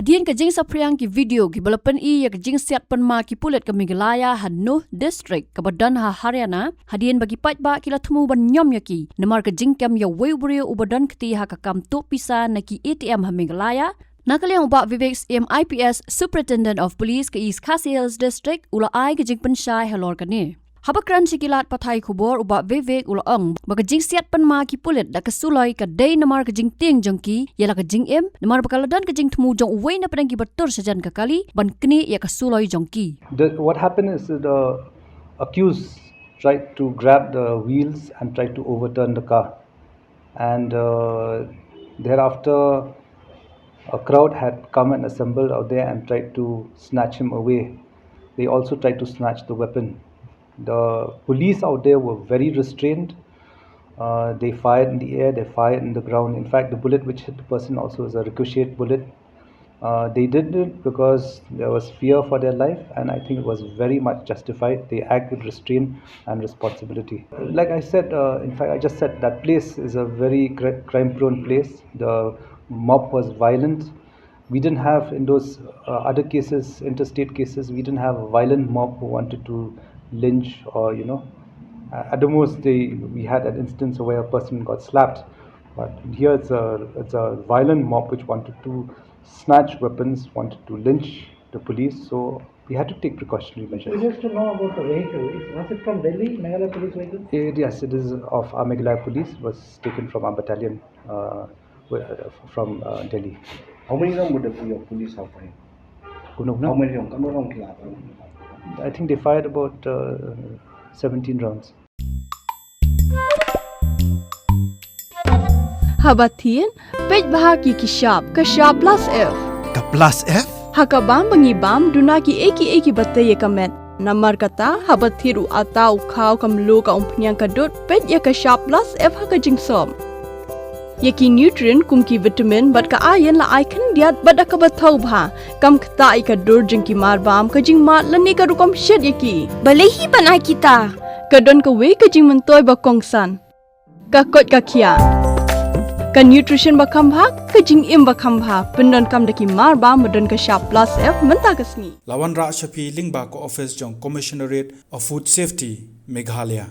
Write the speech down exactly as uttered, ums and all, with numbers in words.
Hadien ka jingsaphriang ki video kiba la pyni ïa ka jingsiat pynma ki pulit ka Meghalaya ha Nuh District kaba don ha Haryana, hadien ba ki paidbah ki la thmu ban ñiom ïa ki namar ka jingkem ïa uwei u briew uba don kti ha ka kam tuh pisa na ki A T M ha Meghalaya. Na ka liang u Bah Vivek Syiem, I P S, Superintendent of Police ka East Khasi Hills District, u la ai ka jingpynshai halor kane. Haba kren sha ki lad pathai khubor, u Bah Vivek u la ong ba ka jingsiat pynma ki pulit da ka suloi ka dei namar ka jingtieng jong ki ïa la ka jingim, namar ba ka la don ka jingthmu jong uwei na pdeng kiba tur shajan ka kali ban knieh ïa ka suloi jong ki. The, what happened is the accused tried to grab the wheels and tried to overturn the car. And uh, thereafter, a crowd had come and assembled out there and tried to snatch him away. They also tried to snatch the weapon. The police out there were very restrained. Uh, they fired in the air, they fired in the ground. In fact, the bullet which hit the person also is a ricocheted bullet. Uh, they did it because there was fear for their life, and I think it was very much justified. They act with restraint and responsibility. Like I said, uh, in fact, I just said that place is a very cri- crime prone place. The mob was violent. We didn't have in those uh, other cases, interstate cases, we didn't have a violent mob who wanted to lynch or, you know, uh, at the most, they, we had an instance where a person got slapped. But here it's a, it's a violent mob which wanted to snatch weapons, wanted to lynch the police. So we had to take precautionary measures. We used to know about the vehicle. Is- Was it from Delhi, Meghalaya police vehicle? Eh, yes, it is of our Meghalaya police. It was taken from our battalion uh, w- uh, from uh, Delhi. How many rounds would the, your police have fired? Kumno, kumno? How many rounds? Kumno round kila? I think they fired about uh, seventeen rounds. Haba thied, peit bha ki ki shap, ka shap plus F. Ka plus F? Ha ka bam ba ngi bam, duna ki ei ki ei kiba tei ïa ka met. Namar kata, haba thied u atta u khaw ka mluh ka umphniang ka dud, peit ïa ka shap plus F ha ka jingsop. Ïa ki nutrient kum ki vitamin bad ka iron la ai khyndiat bad da kaba thaw bha. Kam ktah ïa ka dur jong ki mar bam, ka jingmad lane ka rukom shet ïa ki. Balei hi ban ai kita? Ka don kawei ka jingmyntoi ba kongsan. Ka koit ka khiah. Ka nutrition ba kham bha, ka jingim ba kham bha. Pyndonkam da ki mar bam ba don ka shap plus F mynta ka sngi. La wanrah sha phi lyngba ka office jong Commissionerate of Food Safety, Meghalaya.